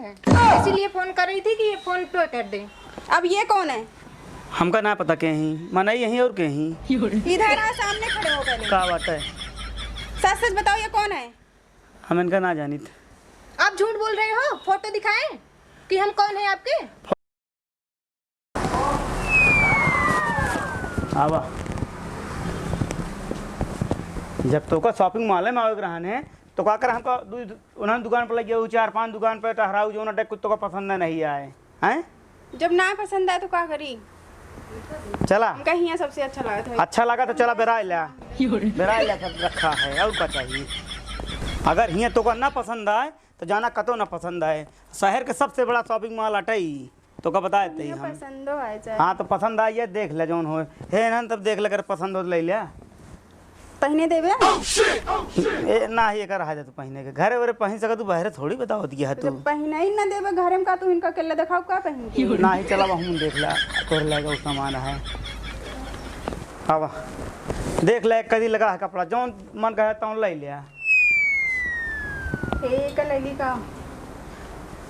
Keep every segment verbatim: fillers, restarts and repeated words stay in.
है, इसीलिए फोन कर रही थी कि ये फोन पे कर दे। अब ये कौन है? हमका ना पता के ही, मनई यहीं और के ही। इधर आ, सामने खड़े हो पहले। का बात है? सच सच बताओ, ये कौन है? हम इनका ना जानित। आप झूठ बोल रहे हो, फोटो दिखाएं कि हम कौन है आपके? आवा। जब तोका shopping mall में आवे के रहन है, तो का कर हमका दू, उन्हन दुकान पर लग गया, चार पांच दुकान पर टहराऊ, जो ना कुछ तोका पसंद नहीं आए, हैं? जब ना पसंद आए तो का करी? चला। हमका हियाँ सबसे अच्छा लागत है। अच्छा लगा तो चला, बेराय ला। बेराय ला, सब रखा है, और का चाहिए? अगर हियाँ तोका ना पसंद आए, तो जाना कतो ना पसंद आए। शहर के सबसे बड़ा shopping mall अटई, तोका बता देते ही हमका हम। पसंदो आए चाहे। हाँ, तो पसंद आई है, देख ले जौन होए। हे ना, तब देख ले, अगर पसंद हो तो ले ले। पहिने देबे? ए, ना ही एकर रहा दे तू पहिने के। घरे वरे पहिन सका तू, बहरे थोड़ी बताओ दिया है तो तू। जब पहिने ही ना देबे घरे में, का तू इनका अकेले देखाओ का पहिन के? ना ही चला, हम देख ले, तोर लगे वो सामान है। आवा, देख ले, कदी लगा है कपड़ा, जौन मन कहे तौन ले ले। ए, का लगी का?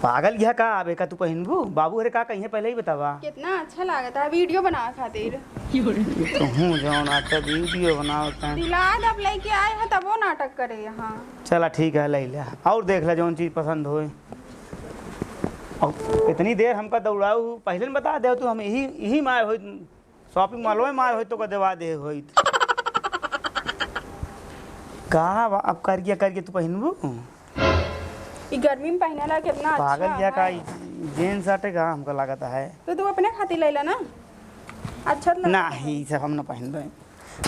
पागल यह का आवे का तू पहिनबू? बाबू हरे का कहिए पहले ही बतावा। कितना अच्छा लागत है, वीडियो बनावे खातिर। तू जौन आता वीडियो बनावत है। दिला दब लेके आए हैं तबो नाटक करे यहाँ। चला ठीक है, ले ले और देख ले जौन चीज पसंद होए। और इतनी देर हमका दौड़ाऊ, पहले न बता दे तू, हम यही, यही मार होई। Shopping mall में मार होई तो का देवा दे होई। का बा, अब करिया करिया तू पहिनबू? ई गर्मी में पहिने ला कितना अच्छा पागल या का है। ई jeans आटे का हमका लागत है। तो तू अपने खातिर ले ला ना, अच्छा तो लगता है। नहीं, ई सब हम ना पहिनबे।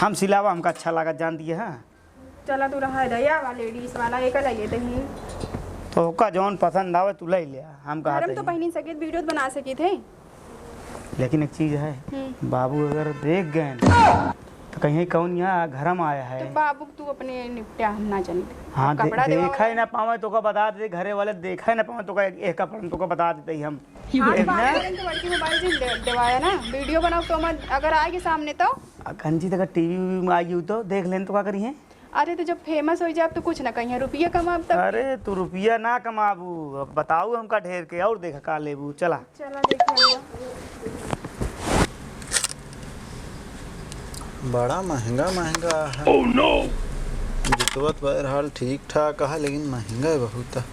हम सिलावा हमका अच्छा लागत, जान दिए है। चला तू रहा दे, या वाला ladies वाला एक ले लेते ही। तो ओका जौन पसंद आवे तू ले ले, हम कहते घर में तो हैं। पहिनी सकित, वीडियो तो बना सकित है। लेकिन एक चीज है, हम्म। बाबू अगर देख गए न, तो कहीं कौन यहाँ घर में आया है। तो बाबू तू अपने निपटा, हम ना जानी। हाँ, दे-, कपड़ा देवा देखा ही वाला। ना पावे तो का बता दे, घरे वाले देखा ही ना पावे तो का एक, एक कपड़ा में तो का बता देते ही हम। हाँ, तो एक बाबू ना। करें तो बड़की मोबाइल से दे-, देवाया ना, वीडियो बनाओ तो मत, अगर आएगी सामने तो। आ, कंची तक टीवी वीवी में आ गई तो देख लेन तो का करी है। अरे, तो जब famous होइ जाब, तो कुछ ना कहिए, रुपया कमाब तब। अरे, तू रुपया ना कमाबू, अब बताऊ हमका ढेर के, और देखा का लेबू, चला। चला, देख लेंगे। बड़ा महंगा, महंगा है। Oh no! जितवत बहरहाल ठीक ठाक है, लेकिन महंगा है बहुत।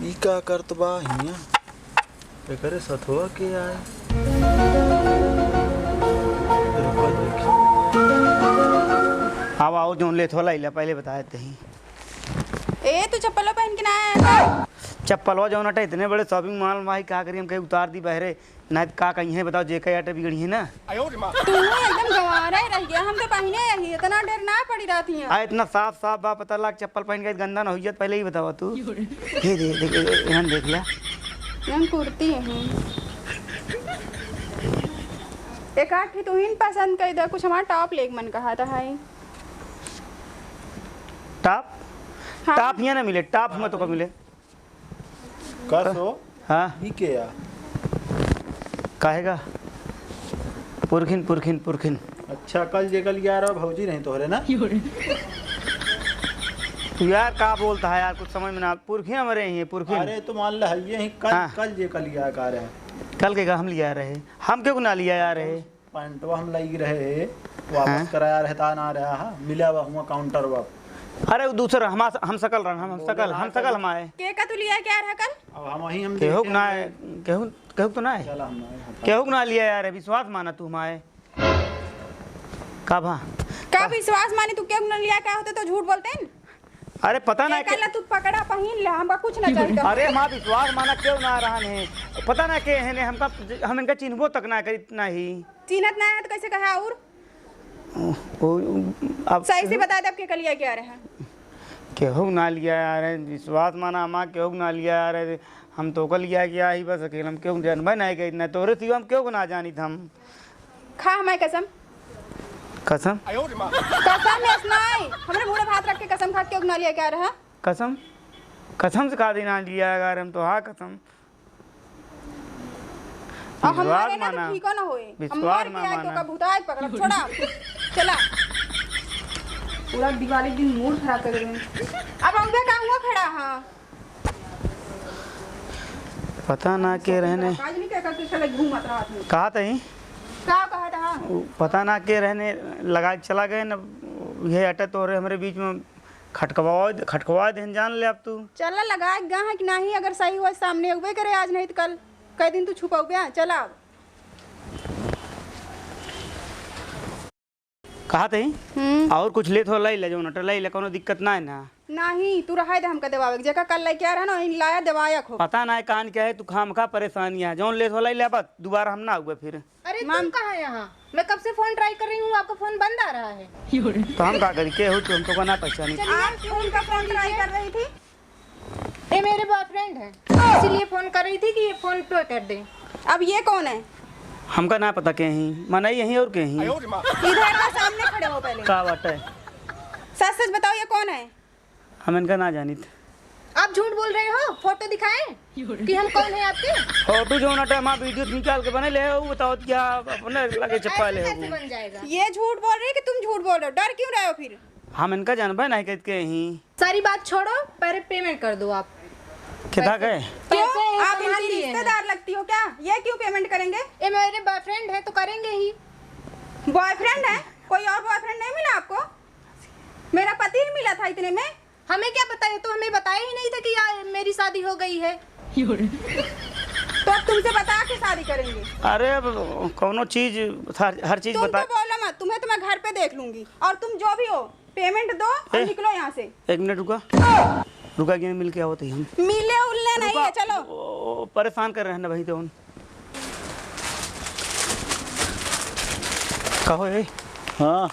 ई का करत बा हियाँ? एकरे सथवा के आए। रुको देखी। आवा, आवा, जौन लेत होला, इला पहले बताए तही। ए, तू चप्पलो पहन के ना आया था? चप्पलवा जौन अटे, इतने बड़े shopping mall में आई, का करी, हम कहीं उतार दी बहरे, नहीं तो का कहीं है, बताओ, जे कहीं अटे बिगड़ी है ना। तू एकदम गंवारा ही रह गया, हम तो पहिने यही, इतना डर ना पड़ी रहती है। आ, इतना साफ साफ बा, पता लाग चप्पल पहन के गंदा ना हो जात, पहले ही बतावा तू। ये दे, दे, दे, इन्हन देख लिया। हम कुर्ती हैं। एक आठ ठे तुहिन पसंद कर दे, कुछ हमारा top लेके मन कहा था है। Top? हाँ। Top यहाँ ना मिले, top हुआ तो का मिले? का सो? हाँ। ई के या? काहे का? पुरखिन, पुरखिन, पुरखिन। अच्छा, कल जे कल यार भौजी रही तोहरे ना? तू यार का बोलता है यार, कुछ समझ में ना, पुरखिन हमरे ही हैं, पुरखिन। अरे तो मान ले, ये ही कल, हाँ। कल जे कल यार का रहे। कल के का हम लिया रहे? हम क्यों ना लिया यार रहे? पैंटवा हम लई रहे, वापस हाँ। कराया रहता ना रहा, हाँ, मिला हुआ हुआ counter वा। अरे, वो दूसरा, हम, हम सकल रहन, हम, हम सकल, हम सकल हम आए। के का तू लिया क्या रहा कल? अब हम वहीं हम केहू देखे ना आए, केहू, केहू तो ना आए। चला, हम ना आए, हटा। केहू ना लिया यार, विश्वास माना तू हम आए। का भा? का विश्वास मानी तू, केहू ना लिया क्या होते तो झूठ बोलते हैं? अरे पता ना के के- कहला तू पकड़ा पहिन ले, हमका कुछ ना चाहिए। अरे माँ विश्वास माना क्यों ना रहन है, पता ना के है ने हमका, हम इनका चिन्हबो तक ना करी ना ही। चिन्हत ना है तो कैसे कहा और? ओ, ओ, अब सही से बता दे अब के कलिया क्या रहा? केहू ना लिया यार, विश्वास माना माँ केहू ना लिया यार, हम तो कल लिया क्या ही बस अकेले हम क्यों जानबे नहीं करी ना तोरे सिवा हम क्यों ना जानी था हम। खा हमारी कसम। कसम? कसम है, सुनाई। हमरे मुंह पे हाथ रख के कसम खा के उगना लिया क्या रहा? कसम? कसम से का दिन आ लिया यार हम तो, हाँ कसम। अब हम विश्वास मारे ना तो माना। ठीक हो ना होए। हम विश्वास मार के ना आए तो माना। का भुताए पकड़ब, छोड़ा। चला। पूरा दिवाली दिन मूड खराब कर देबे। अब अउबे का हुआ खड़ा, हाँ। पता ना के रहने। आज नहीं क्या करते, चले घूमत रहत में। कहा तही? का कहत हा? उ पता ना के रहने लगा के चला गए न, ये अटे तोरे हमरे बीच में खटकवा दे, खटकवा देन जान ले अब तू। चला लगा के गा है कि नहीं, अगर सही होए सामने अउबे करे आज नहीं तो कल, कई दिन तू छुपउबे, चला अब। कहा तही? हम्म। और कुछ लेत हो लई ले, जौन अटे लई ले, कोनो दिक्कत ना है ना। नहीं, तू रहाय दे हमका देवावे के। जेका कल लेके आ रहा ना, वही लाया देवाया खूब। पता ना है कहान क्या है, तू खामखा परेशान है। जौन लेत हो लई ले, बस दोबारा हम ना आउबे फिर। अरे, तुम कहाँ यहाँ? मैं कब से फोन ट्राई कर रही हूँ, आपका फोन बंद आ रहा है। तो हम का करी, के हो तू, हम तो का ना पहचानी। चलिए, आप फोन का फोन ट्राई कर रही थी? ये मेरे बॉयफ्रेंड है, इसीलिए फोन कर रही थी कि ये फोन पे कर दें। अब ये कौन है? हमका ना पता के ही, मनई यहीं और के ही। इधर का सामने खड़े हो पहले। का बात है? सच सच बताओ, ये कौन है? हम इनका ना जानित। आप झूठ बोल रहे हो, फोटो दिखाएं कि हम कौन है आपके? फोटो जो ना हमारा वीडियो निकाल के बने ले, वो बताओ क्या अपने लगे चप्पा ले हो। कैसे बन जाएगा? ये झूठ बोल रहे हैं कि तुम झूठ बोल रहे हो? डर क्यों रहे हो फिर? हम इनका जानबे नहीं करते ही। सारी बात छोड़ो, पहले पेमेंट कर दो आप। कितना पैसे। गए? क्यों? पैसे आप इनकी रिश्तेदार लगती हो क्या? ये क्यों पेमेंट करेंगे? ये मेरे बॉयफ्रेंड है तो करेंगे ही। बॉयफ्रेंड है? कोई और बॉयफ्रेंड नहीं मिला आपको? मेरा पति ही मिला था इतने में। हमें क्या पता, ये तो हमें बताया ही नहीं था कि या मेरी शादी हो गई है। तो अब तुमसे बता के शादी करेंगे। अरे, अब कौनो चीज, हर, हर चीज तुम बता। तो बोलो मत, तुम्हें तो मैं घर पे देख लूंगी। और तुम जो भी हो, पेमेंट दो और ए, निकलो यहाँ से। एक मिनट रुका, रुका, कि मिल के आवत ही हम। मिले उल्ले नहीं रुका, है, चलो। ओ, परेशान कर रहे हैं ना भाई, तो हम। कहो ए। हाँ।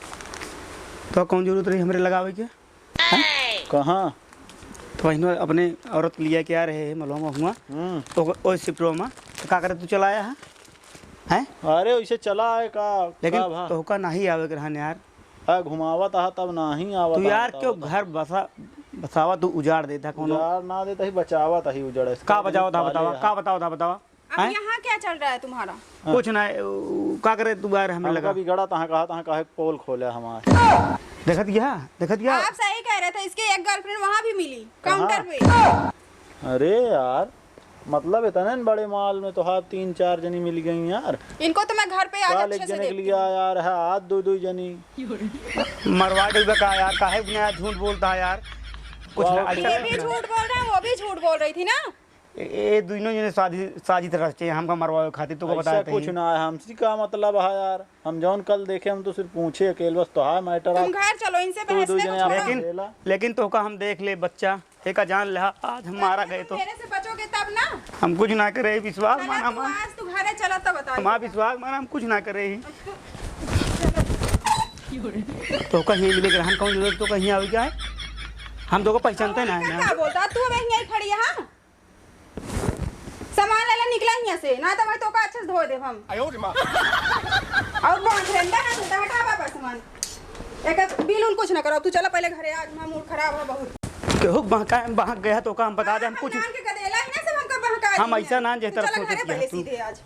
तो कौन जरूरत रही हमरे लगावे के? हैं? कहाँ? तो वहीं अपने औरत लिया के आ रहे हैं, मलवा हुआ। हम्म। तो ओए सिपरो में, तो का करे तू चला आया है? हैं? अरे, वैसे चला है का, लेकिन का भा? तोहका नहीं आवे के रहन यार। आ, घुमावत आहा तब नाही आवत तू आहा, यार, बताओ क्यों तो। घर बसा, बसावा तू उजाड़ देता कोनो? उजाड़ ना देता ही, बचावत ही उजड़। का बचावत हा बतावा? का बतावत हा बतावा? अब हैं? यहाँ क्या चल रहा है तुम्हारा? हाँ। कुछ ना, उ, का करे तू बाहर हमें हमका लगा? बिगड़ा तहाँ कहा, तहाँ कहे पोल खोले हमार। देखत गया, देखत गया। आप सही कह रहे थे, इसके एक गर्लफ्रेंड वहाँ भी मिली, कहाँ? काउंटर पे। अरे यार, मतलब, इतने न बड़े माल में तो हाँ तीन चार जनी मिल गई यार। इनको तो मैं घर पे आज काल अच्छे एक से जने के देखती लिए हूँ। यार है, आज दो दो जनी। मरवा डूबे का यार, काहे इतना झूठ बोलता है यार? कुछ वाह, ना, ये ऐसा भी कुछ ना। झूठ बोल रहे हैं, वो भी झूठ बोल रही थी ना। ए, ए, दोनों जने साजिश, साजिश रचे हमका मरवावे खातिर, तोका ऐसा बताए कुछ थे। ना है, हमसे का मतलब है यार? हम जौन कल देखे, हम तो सिर्फ पूछे अकेल, बस तो है मैटर। तुम आप घर चलो, इनसे तू बहस दो में जने कुछ आप बोलो। लेकिन, लेकिन तोका हम देख ले बच्चा, एका जान ले, आज हम मारा गए तो। मेरे से बचोगे तब ना। हम कुछ ना करे, विश्वास चला माना तू हमार। आज तू घरे चला तब बता हमार दूंगा। विश्वास माना, हम कुछ ना करे ही। अब तू, चलो। तो कहीं मिले के रहन, कौन जरूरत तो कहीं आवे क्या है? हम तो को पहचानते ना है ना। क्या बोलता तू? अब यहीं खड़ी है, हाँ? सामान लेला निकला हियां से, ना तो मैं तोका अच्छे से धो देब हम। आयो रे माँ। और कौन झंडा है, तू हटावा बस सामान। एक बिल उल कुछ ना करो, तू चला पहले घरे, आज हमारा मूड खराब है बहुत। केहू बहकाए, बहक गया तो का हम बता दे, हम कुछ नाम के गदेला है ना, सब हमका बहका हम दिया। ऐसा ना जे तू तरफ चला सोचत घरे पहले तू। सीधे आज।